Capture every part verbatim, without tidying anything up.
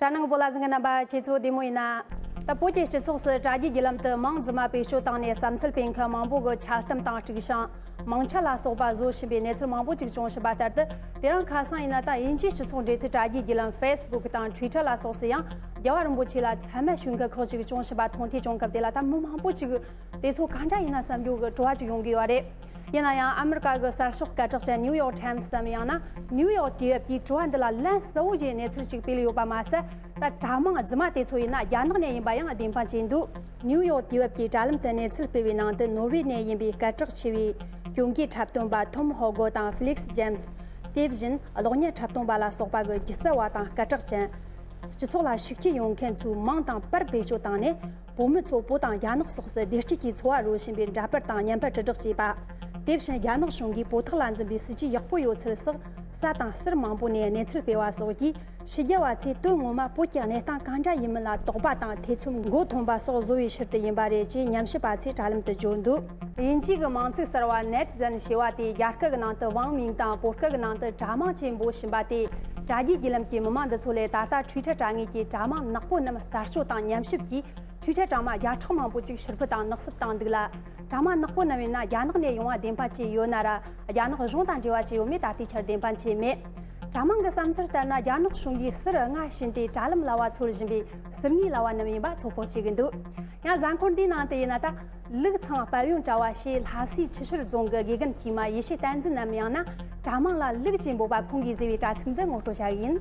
དྲ་ནང་བོད་ལ་གཟིགས་མཁན་རྣམ་པ་ཁྱེད་ཚོ་བདེ་མོ་ཡིན་ན། ད་བོད་ཀྱི་སྤྱི་ཚོགས་སུ་དྲ་རྒྱའི་བརྒྱུད་ལམ་དུ་མིང་རྫུན་མ་བེད་སྤྱོད་བཏང་ནས་བསམ་ཚུལ་སྤེལ་མཁན་མང་པོ་གི་ཆ་གཏམ་དང་དཀྲུག་ཤིང་། མིང་ཆད་ལ་སོགས་པ་བཟོ་བཞིན་པའི་གནས་ཚུལ་མང་པོ་ཅིག་བྱུང་བཞིན་པ་ལྟར་དུ། དེ་རིང་ཁ་སང་ཡིན་ན་ད་དབྱིན་ཇིའི་སྤྱི་ཚོགས་འབྲེལ་མཐུད་དྲ་རྒྱའི་བརྒྱུད་ལམ་ཕེ་སི་བུག་དང་ཊུའི་ཊར་ལ་སོགས་སུ་ཡང་རྒྱལ་བ་རིན་པོ་ཆེ་ལ་མཚན་སྨད་ཞུ་མཁན་ཁག་ཅིག་བྱུང་བཞིན་པ་མཐོང་ཐོས་བྱུང་སྐབས། དེ་ལ་ད་མི་མང་པོ་ཅིག་དེ་ཚོ་ག་འདྲ་ཡིན་ན་བསམ་རྒྱུ་གི་དྲི་བ་ཅིག་ཡོང་གི་ཡོད་རེད། ཡིན་ན་ཡང་ཨ་མི་རི་ཀ་གི་གསར་ཤོག་སྐད་གྲགས་ཅན་ནིའུ་ཡོག་ཊའིམ་སི་ཙམ་ཡང་ན་ནིའུ་ཡོག་དུས་བབ་ཀྱིས་དྲི་བ་འདི་ལ་ལན་གསལ་བོ་ཞིག་གནས་ཚུལ་ཅིག་སྤེལ་ཡོད་པ་མ་ཟད། ད་དྲ་མིང་རྫུན་མ་དེ་ཚོ་ཡིན་ན་རྒྱ་ནག་ནས་ཡིན་པ་ཡང་བདེན་དཔང་བྱས་འདུག་ནིའུ་ཡོག་དུས་བབ་ཀྱིས་དྲ་ལམ་དུ་གནས་ཚུལ་སྤེལ་བའི་ནང་དུ། ནོར་ཝེ་ནས་ཡིན་པའི་སྐད་གྲགས་ཆེ་བའི་གྱོན་གོས་འཁྲབ་སྟོན་པ་ཐོམ་ཧོ་གོ་དང་ཧྥི་ལིག་སི་ཇེམ་སི། དེ་བཞིན་གློག་བརྙན་འཁྲབ་སྟོན་པ་ལ་སོགས་པ་གི་སྒྱུ་རྩལ་བ་དང་སྐད་གྲགས་ཅན། སྤྱི་ཚོགས་ལ་ཤུགས་རྐྱེན་ཡོད་མཁན་ཚོའི་མིང་དང་པར་བེད་སྤྱོད་བཏང་ནས། བོད་མི་ཚོ་བོད་དང་རྒྱ་ནག་སོགས་སུ་བདེ་སྐྱིད་ཀྱི་འཚོ་བ་རོལ་བཞིན་པའི་འདྲ་པར་དང་བརྙན་པར་དྲིལ་བསྒྲགས་བྱས་པ། དེ་བཞིན་རྒྱ་ནག་གཞུང་གིས་བོད་ཐོག་ལ་འཛིན་པའི་སྲིད་ཇུས་ཡག་པོ་ཡོད་ཚུལ་སོགས་ས་དང་གསེར་མང་པོ་ནས་གནས་ཚུལ་སྤེལ་བ་སོགས་ཀྱིས། ཕྱི་རྒྱལ་བ་ཚོས་དོན་ངོ་མ་བོད་ཀྱི་གནས་སྟངས་གང་འདྲ་ཡིན་མིན་ལ་དོགས་པ་དང་ཐེ་ཚོམ་མགོ་འཐོམས་པ་སོགས་བཟོ་བའི་ཕྱིར་དུ་ཡིན་པ་རེད་ཅེས་ཉམས་ཞིབ་པ་ཚོས་དྲ་ལམ་དུ་བརྗོད་འདུག་དབྱིན་ཇིའི་གི་མིང་ཚིག་གསར་བ་ནེ་ཊི་ཛན་ཞེས་པ་དེ་རྒྱ་སྐད་ཀྱི་ནང་དུ་网民དང་བོད་སྐད་ཀྱི་ནང་དུ་དྲ་མིང་ཅེས་འབོད་བཞིན་པ་དེ། དྲ་རྒྱའི་བརྒྱུད་ལམ་གྱི་མི་མང་འདི་ཚོ་ལས་ད་ལྟ་ཊུའི་ཊར་དྲ་ངོས་ཀྱི་དྲ་མིང་ནག་པོ་རྣམས་གསར་བཅོས་དང་ཉམས་ཞིབ་ཀྱིས། ཊུའི་ཊར་དྲ་མ་བརྒྱ་ཕྲག་མང་པོ་ཅིག་ཕྱིར་ཕུད་དང་ནག་སུབ་བཏང་འདུག་ལ། དྲ་མ་ནག་པོ་རྣམས་ཡིན་ན་རྒྱ་ནག་ནས་ཡོང་བ་བདེན་དཔང་བྱས་ཡོད་ན་ར། རྒྱ་ནག་གཞུང་དང་འབྲེལ་བ་བྱས་ཡོད་མེད་ད་ལྟའི་ཆར་བདེན་དཔང་བྱས་མེད། དྲ་མིང་གི་བསམ་ཚུལ་ལྟར་ན། རྒྱ་ནག་གཞུང་གིས་ཟུར་ལྔ་བྱིན་ཏེ་དྲ་ལམ་ལྭ་བ་འཚོལ་བཞིན་པའི་ཟུར་ལྔའི་ལྭ་བ་རྣམས་ཡིན་པ་ཚོད་དཔག་བྱེད་ཀྱི་འདུག་ཡང་གཟའ་འཁོར་འདིའི་ནང་དུ་ཡིན་ན་ད། ལུག་ཚང་དཔལ་ཡོན་དྲ་བ་ཞེས་ལྷ་སའི་ཆུ་ཤུར་རྫོང་གི་དགེ་རྒན་དཀྱུས་མ་ཡེ་ཤེས་བསྟན་འཛིན་ནམ་ཡང་ན་དྲ་མིང་ལ་ལུག་ཅེས་འབོད་པ་ཁོང་གིས་བཟོས་པའི་དྲ་ཚིགས་འདི་ངོ་སྤྲོད་བྱ་གི་ཡིན།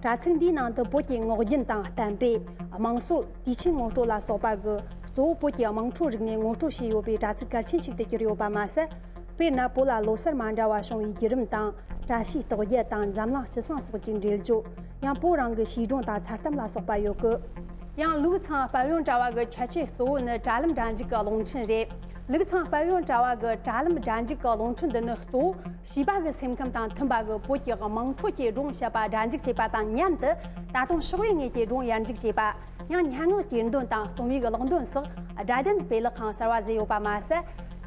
དྲ་ཚིགས་འདིའི་ནང་དུ་བོད་ཀྱི་ངོ་རྒྱུན་དང་གཏམ་དཔེ། དམངས་སྲོལ། དུས་ཆེན་ངོ་སྤྲོད་ལ་སོགས་པ་གི་གཙོ་བོ་བོད་ཀྱི་དམངས་ཁྲོད་རིག་གནས་ངོ་སྤྲོད་བྱས་ཡོད་པའི་དྲ་ཚིགས་གལ་ཆེན་ཞིག་ཏུ་གྱུར་ཡོད་པ་མ་ཟད། དཔེར་ན་བོད་ལ་ལོ་གསར་མ་འདྲ་བ་བྱུང་བའི་བརྒྱུད་རིམ་དང་། བཀྲ་ཤིས་རྟོགས་བརྗོད་དང་འཛམ་གླིང་སྤྱི་བསང་སོགས་ཀྱི་འགྲེལ་བརྗོད། ཡང་བོད་རང་གི་བྱིས་སྒྲུང་དང་མཚར་གཏམ་ལ་སོགས་པ་ཡོད་གི། ཡང་ལུག་ཚང་དཔལ་ཡོན་དྲ་བ་གི་ཁྱད་ཆོས་གཙོ་བོ་ནི་དྲ་ལམ་སྒྲ་འཇུག་གི་རླུང་འཕྲིན་རེད། ལུག་ཚང་དཔལ་ཡོན་དྲ་བ་གི་དྲ་ལམ་སྒྲ་འཇུག་གི་རླུང་འཕྲིན་འདི་ནི་གཙོ་བོ་བྱིས་པ་གི་སེམས་ཁམས་དང་མཐུན་པ་གི་བོད་ཀྱི་དམངས་ཁྲོད་ཀྱི་སྒྲུང་བཤད་པ་སྒྲ་འཇུག་བྱེད་པ་དང་མཉམ་དུ། ད་དུང་ཕྱོགས་ཡོད་ངོས་ཀྱི་སྒྲུང་ཡར་འཇུག་བྱེད་པ། ཡང་སྙན་ངག་གི་འདོན་དང་རྩོམ་ཡིག་ཀློག་འདོན་སོགས་སྒྲ་ལྡན་སྤེལ་ལེགས་ཁང་གསར་བ་བཟོས་ཡོད་པ་མ་ཟད།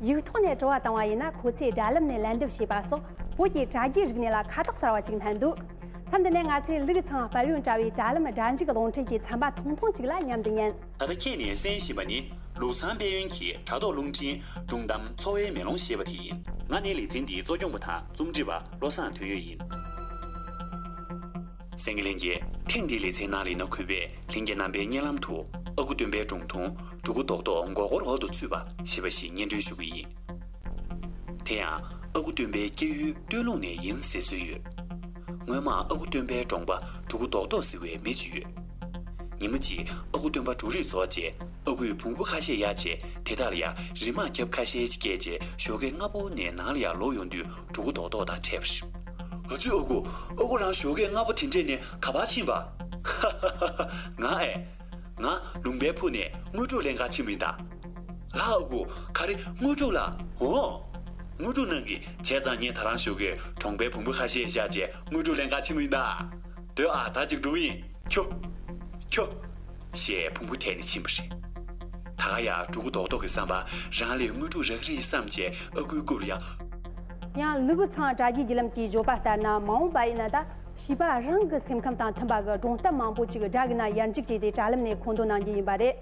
ཡིག་ཐོག་ནས་དྲི་བ་བཏང་བ་ཡིན་ན་ཁོ་ཚོས་དྲ་ལམ་ནས་ལན་འདེབས་བྱེད་པ་སོགས་བོད་ཀྱི་དྲ་རྒྱའི་རིག་གནས་ལ་ཁ་ཐོག་གསར་བ་ཅིག་བསྣན་འདུག་མཚམས་འདི་ནས་ང་ཚོས་ལུག་ཚང་དཔལ་ཡོན་དྲ་བའི་དྲ་ལམ་སྒྲ་འཇུག་རླུང་འཕྲིན་གྱི་ཚན་པ་ཐུང་ཐུང་ཅིག་ལ་མཉམ་དུ་ཉན། ད་ལྟ་ཁྱེད་ནས་གསན་བཞིན་པ་ནི་ལུག་ཚང་དཔལ་ཡོན་གྱི་དྲ་ཐོག་རླུང་འཕྲིན་སྒྲུང་གཏམ་འཚོ་བའི་མེ་ལོང་ཞེས་པ་དེ་ཡིན། ང་ནི་ལེ་ཚན་འདིའི་གཙོ་སྐྱོང་པ་དང་རྩོམ་སྒྲིག་པ་བློ་བཟང་དོན་ཡོད་ཡིན། གསན་མཁན་ལྷན་རྒྱས། ཐེངས་འདིའི་ལེ་ཚན་ནང་ལ་ཡིན་ན་གུས་པས་ལྷན་རྒྱས་རྣམ་པའི་སྙན་ལམ་དུ་ཨ་ཁུ་སྟོན་པའི་སྒྲུང་ཐུང་ཕྲུ་གུ་རྡོག་རྡོག་མགོ་སྐོར་འོག་ཏུ་ཚུད་པ་ཞེས་པ་ཞིག་སྙན་སྒྲོན་ཞུ་གི་ཡིན། དེ་ཡང་ཨ་ཁུ་སྟོན་པའི་སྐྱེས་ཡུལ་སྟོད་ལུང་ནས་ཡིན་ཟེར་སྲོལ་ཡོད། སྔོན་མ་ཨ་ཁུ་སྟོན་པའི་གྲོང་པ་ཕྲུ་གུ་རྡོག་རྡོག་ཟེར་བའི་མི་ཅིག་ཡོད། ཉི་མ་གཅིག་ཨ་ཁུ་སྟོན་པ་འབྲུ་རིགས་བཙོང་བྱས། ཨ་ཁུས་བོང་བུ་ཁ་ཤས་གཡར་བྱས། དེ་དག་ལ་ཡང་རིལ་མ་རྒྱབ་ཁ་ཤས་ཤིག་བཀལ་བྱས། ཞོགས་ཀས་སྔ་པོ་ནས་ནང་ལ་ཡར་ལོག་ཡོང་དུས་ཕྲུ་གུ་རྡོག་རྡོག་དང་འཕྲད་པ་རེད། ཨ་ཙི། ཨ་ཁུ། ཨ་ཁུ་རང་ཞོགས་ཀས་སྔ་པོ་དེ་འདྲས་ནས་ག་པར་ཕྱིན་པ། ཧ་ཧ་ཧ་ཧ། ང་ཨེ། ང་ལུང་པའི་ཕུ་ནས་དངོས་གྲུབ་ལེན་གར་ཕྱིན་པ་ཡིན་ད། ལགས་ཨ་ཁུ། ག་རེ། དངོས་གྲུབ་ལ། འོ། དངོས་གྲུབ་གནང་གི། བྱས་ཙང་ངས་ད་རང་ཞོགས་ཀས་གྲོང་པའི་བོང་བུ་ཁ་ཤས་བཞག་བྱས་དངོས་གྲུབ་ལེན་གར་ཕྱིན་པ་ཡིན་ད། སྡོད་ཨ། ད་ཅིག་འགྲོ་གི་ཡིན། ཁྱོ། ཁྱོ། ཞེས་བོང་བུ་དེད་ནས་ཕྱིན་པ་རེད། ད་ག་ཡང་ཕྲུ་གུ་རྡོག་རྡོག་གི་བསམ་པར་རང་ལ་དངོས་གྲུབ་རག་གི་རེད་བསམ་བྱས་ཨ་ཁུའི་རྐུབ་ལ་ཡར། ཡང་ལུ་གུ་ཚང་དྲ་རྒྱའི་བརྒྱུད་ལམ་གྱིས་བརྗོད་པ་ལྟར་ན། མ་འོངས་པ་ཡིན་ན་ད་བྱིས་པ་རང་གི་སེམས་ཁམས་དང་མཐུན་པ་གི་སྒྲུང་གཏམ་མང་པོ་ཅིག་སྒྲ་གི་ནང་ཡར་འཇུག་བྱས་ཏེ་དྲ་ལམ་ནས་མཁོ་འདོན་གནང་རྒྱུ་ཡིན་པ་རེད།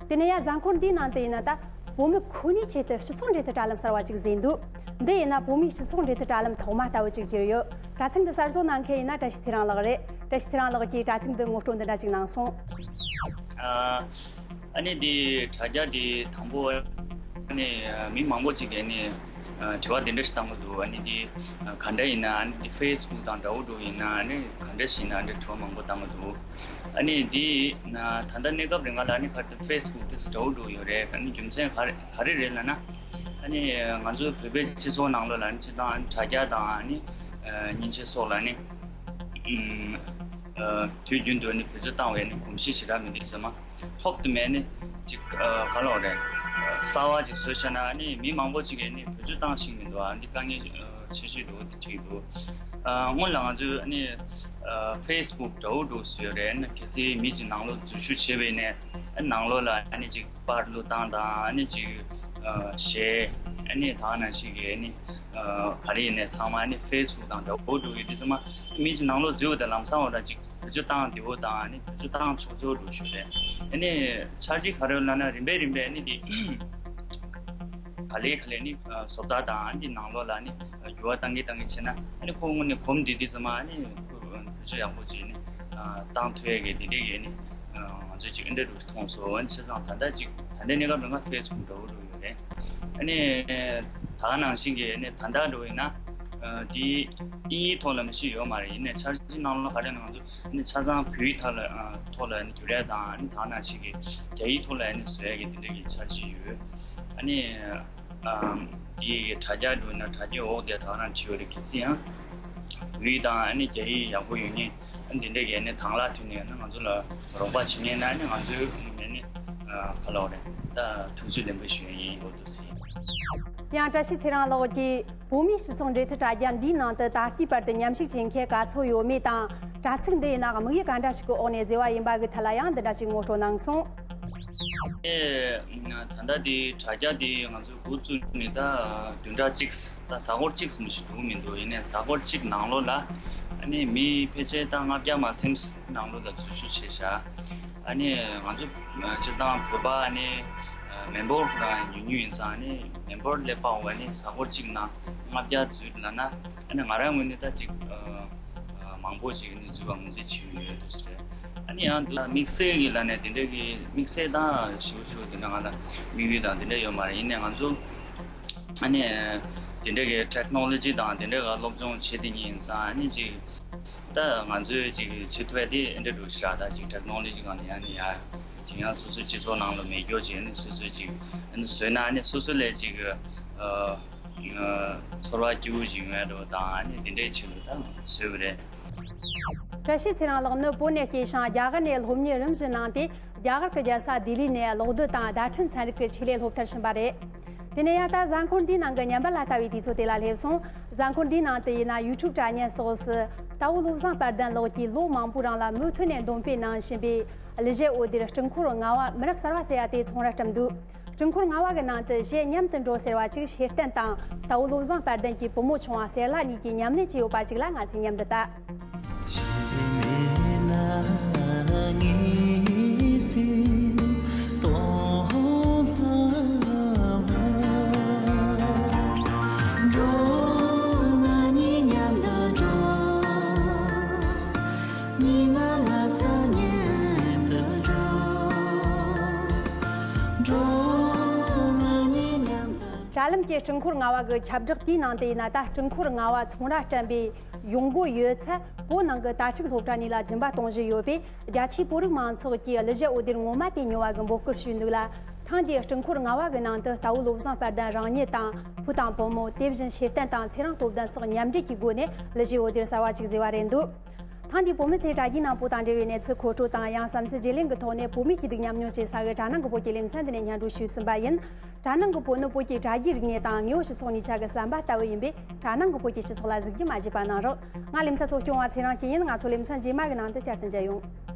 དེ་ནས་ཡང་གཟའ་འཁོར་འདིའི་ནང་དུ་ཡིན་ན་ད། བོད་མི་ཁོ་ནའི་ཆེད་དུ་སྤྱི་ཚོགས་འབྲེལ་མཐུད་དྲ་ལམ་གསར་བ་ཅིག་བཟོས་འདུག་འདི་ཡིན་ན་བོད་མིའི་སྤྱི་ཚོགས་འབྲེལ་མཐུད་དྲ་ལམ་ཐོག་མ་ལྟ་བུ་ཅིག་གྱུར་ཡོད། དྲ་ཚིགས་འདི་གསར་བཟོ་གནང་མཁན་ཡིན་ན་བཀྲ་ཤིས་ཚེ་རིང་ལགས་རེད། བཀྲ་ཤིས་ཚེ་རིང་ལགས་ཀྱིས་དྲ་ཚིགས་འདི་ངོ་སྤྲོད་འདི་འདྲ་ཅིག་གནང་སོང་། ཨ། ཨ་ནི་འདི་དྲ་རྒྱ་འདི་དང་པོ་ཨ་ནི་མི་མང་པོ་ཅིག་གིས་ཨ་ནི་དྲི་བ་འདི་འདྲ་ཞིག་བཏང་གི་འདུག་ཨ་ནི་འདི་ག་འདྲ་ཡིན་ན། ཨ་ནི་འདི་ཕེ་སི་བུག་དང་འདྲ་བོ་འདྲ་ཡིན་ན། ཨ་ནི་ག་འདྲ་ཞིག་ཡིན་ན། ཨ་ནི་དྲི་བ་མང་པོ་བཏང་གི་འདུག་ཨ་ནི་འདི་ན་ད་ལྟ་གནས་སྐབས་རིང་ང་ལ་ཨ་ནི་ག་རེ་ཕེ་སི་བུག་དེ་འདྲ་བོ་འདྲ་ཡོད་རེད། ཨ་ནི་རྒྱུ་མཚན་ག་རེ་ག་རེ་རེད་ལབ་ན། ཨ་ནི་ང་ཚོ་བོད་པའི་སྤྱི་ཚོགས་ནང་ལོགས་ལ་ཨ་ནི་སྤྱིར་བཏང་ཨ་ནི་དྲ་རྒྱ་དང་ཨ་ནི་མཉེན་ཆས་སོགས་ལ་ཨ་ནི་ཨ་དུས་རྒྱུན་དུ་ཨ་ནི་བེད་སྤྱོད་བཏང་བའི་ཨ་ནི་གོམས་གཤིས་ཞེ་དྲག་མི་འདུག་ཟེར་མ། ཧོབ་ཏེ་མེད་ནི་ཅིག་ཨ་ག་ལབ་དགོས་རེད། གསར་བ་ཅིག་བཟོས་བཞག་ན་ཨ་ནི་མི་མང་པོ་ཅིག་གིས་ཨ་ནི་བེད་སྤྱོད་བཏང་ཤེས་མི་འདུག་ཨ་འདི་དཀའ་ངལ་ཨ་ཆེ་ཤོས་འདུག་འདི་འགྲིག་འདུག་ཨ་སྔོན་ལ་ང་ཚོས་ཨ་ནི་ཨ་ཕེ་སི་བུག་འདྲ་བོ་འདྲ་བོ་བཟོས་ཡོད་རེད། ཨ་ནི་གལ་སྲིད་མི་ཅིག་ནང་ལོགས་འཛུལ་ཞུགས་བྱས་པ་ཡིན་ནའི་ཨ་ནི་ནང་ལོགས་ལ་ཨ་ནི་ཅིག་པར་བླུགས་སྟངས་དང་། ཨ་ནི་ཅིག་ཨ་གཞས། ཨ་ནི་ད་ག་ནང་བཞིན་གྱི་ཨ་ནི་ཨ་ག་རེ་ཡིན་ནའི་ཚང་མ་ཨ་ནི་ཕེ་སི་བུག་དང་འདྲ་བོ་འདྲ་བོ་ཡོད་དུས་ཙམ་མ། མི་ཅིག་ནང་ལོགས་འཛུལ་བ་དང་ལམ་སང་འོ་ད་ཅིག་བེད་སྤྱོད་བཏང་བདེ་བོ་དང་ཨ་ནི་བེད་སྤྱོད་བཏང་ཆོག་ཆོག་འགྲོ་ཞུ་རེད། ཨ་ནི་འཆར་གཞི་ག་རེ་ལབ་ན་རིམ་པས་རིམ་པས་ཨ་ནི་དེ་ག་ལེ་ག་ལེ་ནི་བཟོ་ལྟ་དང་ཨ་ནི་ནང་ལོགས་ལ་ཨ་ནི་འགྱུར་བ་བཏང་གི་བཏང་གི་བྱས་ན་ཨ་ནི་ཁོ་དངོས་ནས་གོམས་འདི་དུས་ཙམ་ཨ་ནི་བེད་སྤྱོད་ཡག་པོ་བྱས་ནི་བཏང་ཐུབ་ཡ་གི་དེ་འདྲས་ཀྱི་ཨ་ནི་ང་ཚོས་ཅིག་ཨ་འདྲ་འགྲོ་མཐོང་སོང་། བྱས་ཙང་ད་ལྟ་ཅིག་ད་ལྟའི་གནས་སྐབས་ལ་ང་ཕེ་སི་བུག་འདྲ་བོ་འགྲོ་ཡོད་རེད། ཨ་ནི་ད་ག་ནང་བཞིན་གྱི་ཨ་ནི་ད་ལྟ་འགྲོ་ཡིན་ན་ཨ་དེ་དབྱིན་ཡིག་ཐོག་ལ་མི་ཤེས་ཡོད་མ་རེད། ཡིན་ནའི་འཆར་གཞི་ནང་ལ་ག་རེ་ན་ང་ཚོ་ཨ་ནི་ཆ་ཚང་བོད་ཡིག་ཐོག་ལ་ཨ་ཐོག་ལ་ཨ་ནི་བསྒྱུར་ཡ་དང་ཨ་ནི་ད་ག་ནང་བཞིན་གྱི་རྒྱ་ཡིག་ཐོག་ལ་ཨ་ནི་བཟོ་ཡ་གི་དེ་འདྲ་གི་འཆར་གཞི་ཡོད། ཨ་ནི་ཨ་དེ་གི་དྲ་རྒྱ་འགྲོ་ཡིན་ན་དྲ་རྒྱའི་འོག་དེ་ད་ག་རང་བྲིས་ཡོད་རེད། གལ་སྲིད་ཡང་བོད་ཡིག་དང་ཨ་ནི་རྒྱ་ཡིག་ཡག་པོ་ཡོད་མཁན། ཨ་ནི་འདི་འདྲ་གི་ཨ་ནི་དང་བླངས་ཐོན་ནས་ཨ་ནི་ང་ཚོ་ལ་རོགས་པ་བྱེད་མཁན་ན་ཨ་ནི་ང་ཚོའི་ཨ་ནི་ཨ་ག་ལབ་རེད། ད་ཐུགས་རྗེ་ལེགས་འབུལ་ཞུ་ཡ་ཡིན། འོ་འདུག་སེ། ཡང་བཀྲ་ཤིས་ཚེ་རིང་ལགས་ཀྱིས་བོད་མིའི་སྤྱི་ཚོགས་འབྲེལ་མཐུད་དྲ་རྒྱ་འདིའི་ནང་དུ་ད་ལྟའི་བར་དུ་མཉམ་ཞུགས་བྱེད་མཁན་ག་ཚོད་ཡོད་མེད་དང་། དྲ་ཚིགས་འདི་ཡིན་ན་དམིགས་ཡུལ་ག་འདྲ་ཞིག་གི་འོག་ནས་བཟོས་པ་ཡིན་པ་གི་ཐད་ལ་ཡང་འདི་འདྲ་ཞིག་ངོ་སྤྲོད་གནང་སོང་། ཨེ། ད་ལྟ་འདི་དྲ་རྒྱ་འདི་ང་ཚོས་འགོ་བཙུགས་ནས་ད་བདུན་ཕྲག་གཅིག་ད་གཟའ་འཁོར་གཅིག་ཙམ་ཞིག་འགྲོ་གི་མི་འདུག་ཡིན་ནའི་གཟའ་འཁོར་གཅིག་ནང་ལོགས་ལ་ཨ་ནི་མི་ཕལ་ཆེར་ད་ལྔ་བརྒྱ་མ་ཟིན་ནང་ལོགས་ལ་འཛུལ་ཞུགས་བྱས་བཞག་ཨ་ནི་ང་ཚོ་སྤྱིར་བཏང་བོད་པ་ཨ་ནི་མི་འབོར་རང་ཉུང་ཉུང་ཡིན་ཙང་ཨ་ནི་མི་འབོར་སླེབས་པའོ། ཨ་ནི་གཟའ་འཁོར་གཅིག་ནང་ལྔ་བརྒྱ་འཛུལ་ལབ་ན་ཨ་ནི་ང་རང་ངོས་ནས་ད་ཅིག་མང་པོ་ཅིག་ནི་འཛུལ་བ་ངོས་འཛིན་བྱེད་ཀྱི་ཡོད་འདུག་ཟེར། ཨ་ནི་ཡང་འདུག་དམིགས་བསལ་གྱི་ལ་ནས་དེ་འདྲ་གི་དམིགས་བསལ་དང་ཞུ་ཞུ་དེ་འདྲ་ང་ལ་དམིགས་ཡུལ་དང་དེ་འདྲ་ཡོད་མ་རེད། ཡིན་ནའི་ང་ཚོ་ཨ་ནི་དེ་འདྲ་གི་ཊེག་ནོ་ལོ་ཇི་དང་དེ་འདྲ་ག་སློབ་སྦྱོང་བྱེད་དེ་ཉིན་ཙང་ཨ་ནི་ཅིག་ད་ང་ཚོས་ཅིག་བྱེད་ཐུབ་ཡ་དེ་ཨེ་འདྲ་འགྲོ་ཤག་ད་ཅིག་ཊེག་ནོ་ལོ་ཇི་སྒང་ནས་ཡང་ནས་ཡར་ཅིག་ཡང་སོ་སོའི་སྤྱི་ཚོགས་ནང་ལ་མེད་རྒྱུ་ཅིག་ཨ་ནི་སོ་སོས་ཅིག་ཨ་ནི་བཟོས་ན་ཨ་ནི་སོ་སོ་ལས་ཅིག་ཨ། ཚོར་བ་སྐྱིད་པོ་ཞིག་ཡོང་ཡ་འགྲོ་དང་ཨ་ནི་དེ་འདྲའི་ཆེད་དུ་ད་བཟོས་པ་རེད། བཀྲ་ཤིས་ཚེ་རིང་ལགས་ནི་བོད་ནས་སྐྱེས་ཤིང་རྒྱ་གར་ནས་སློབ་གཉེར་རིམ་བཞིན་གནང་སྟེ། རྒྱ་གར་གྱི་རྒྱལ་ས་ལྡི་ལི་ནས་གློག་རྡུལ་དང་བརྡ་འཕྲིན་ཚན་རིག་གི་ཆེད་ལས་སློབ་མཐར་ཕྱིན་པ་རེད། དེ་ནས་ཡང་ད་གཟའ་འཁོར་འདིའི་ནང་གི་ཉམས་པ་ལ་ལྟ་བའི་དུས་ཚོད་དེ་ལ་སླེབས་སོང་། གཟའ་འཁོར་འདིའི་ནང་དུ་ཡིན་ན་ཡུ་ཊུབ་དྲ་བརྙན་སོགས་སུ་རྟ་བོ་བློ་བཟང་དཔལ་ལྡན་ལགས་ཀྱིས་ལོ་མང་པོའི་རིང་ལ་མུ་མཐུད་ནས་འདོན་སྤེལ་གནང་བཞིན་པའི་གླུ་གཞས་འོད་སྡེར་སྤྲུལ་འཁོར་ལྔ་བ་མི་རབས་གསར་བ་ཟེར་ཡ་དེ་ཚོང་ར་བཀྲམ་འདུག་སྤྲུལ་འཁོར་ལྔ་བ་གི་ནང་དུ་གཞས་མཉམ་དུ་འགྲོ་ཟེར་བ་གཅིག་ཤེས་ལྡན་དང་རྟ་བོ་བློ་བཟང་དཔལ་ལྡན་གྱི་བུ་མོ་ཆུང་བ་གསེར་ལྷ་གཉིས་ཀྱིས་མཉམ་ལེན་བྱས་ཡོད་པ་གཅིག་ལ་ང་ཚོས་མཉམ་དུ་ལྟ། དྲ་ལམ་གྱི་སྤྲུལ་འཁོར་ལྔ་བ་གི་ཁྱབ་བསྒྲགས་དེའི་ནང་དུ་ཡིན་ན། ད་སྤྲུལ་འཁོར་ལྔ་བ་ཚོང་ར་བཀྲམ་པའི་ཡོང་སྒོ་ཡོད་ཚད་བོད་ནང་གི་དྭ་ཕྲུག་སློབ་གྲྭ་གཉིས་ལ་སྦྱིན་པ་གཏོང་བཞིན་ཡོད་པས། རྒྱ་ཆེའི་བོད་རིགས་མང་ཚོགས་ཀྱིས་གླུ་གཞས་འོད་སྡེར་ངོ་མ་དེ་ཉོ་བ་གི་འབོད་སྐུལ་ཞུས་འདུག་ལ། ཐེངས་འདིའི་སྤྲུལ་འཁོར་ལྔ་བ་གི་ནང་དུ་རྟ་བོ་བློ་བཟང་དཔལ་ལྡན་རང་ཉིད་དང་བུ་དང་བུ་མོ། དེ་བཞིན་ཤེས་ལྡན་དང་ཚེ་རིང་སྟོབས་ལྡན་སོགས་མཉམ་འབྲེལ་གྱི་སྒོ་ནས་གླུ་གཞས་འོད་སྡེར་གསར་བ་ཞིག་བཟོས་པ་རེད་འདུག་ཐེངས་འདིའི་བོད་མི་ཚོས་དྲ་རྒྱའི་ནང་བོད་དང་འབྲེལ་བའི་གནས་ཚུལ་མཁོ་སྤྲོད་དང་། ཡང་བསམ་ཚུལ་བརྗེ་ལེན་གྱི་ཐོག་ནས་བོད་མིའི་སྐྱིད་སྡུག་མཉམ་མྱོང་བྱེད་ས་གི་དྲ་ནང་གི་བོད་ཀྱི་ལེ་ཚན་འདི་ནས་སྙན་སྒྲོན་ཞུས་ཟིན་པ་ཡིན། དྲ་ནང་གི་བོད་ནི་བོད་ཀྱི་དྲ་རྒྱའི་རིག་གནས་དང་དངོས་པོ་སྤྱི་ཚོགས་གཉིས་ཆ་གི་ཟམ་པ་ལྟ་བུ་ཡིན་པས། དྲ་ནང་གི་བོད་ཀྱི་སྤྱི་ཚོགས་ལ་གཟིགས་རྒྱུ་མ་བརྗེད་པ་གནང་རོགས། ང་ལེ་ཚན་གཙོ་སྐྱོང་བ་ཚེ་རིང་སྐྱིད་ཡིན། ང་ཚོ་ལེ་ཚན་རྗེས་མ་གི་ནང་དུ་བསྐྱར་དུ་མཇལ་ཡོང་།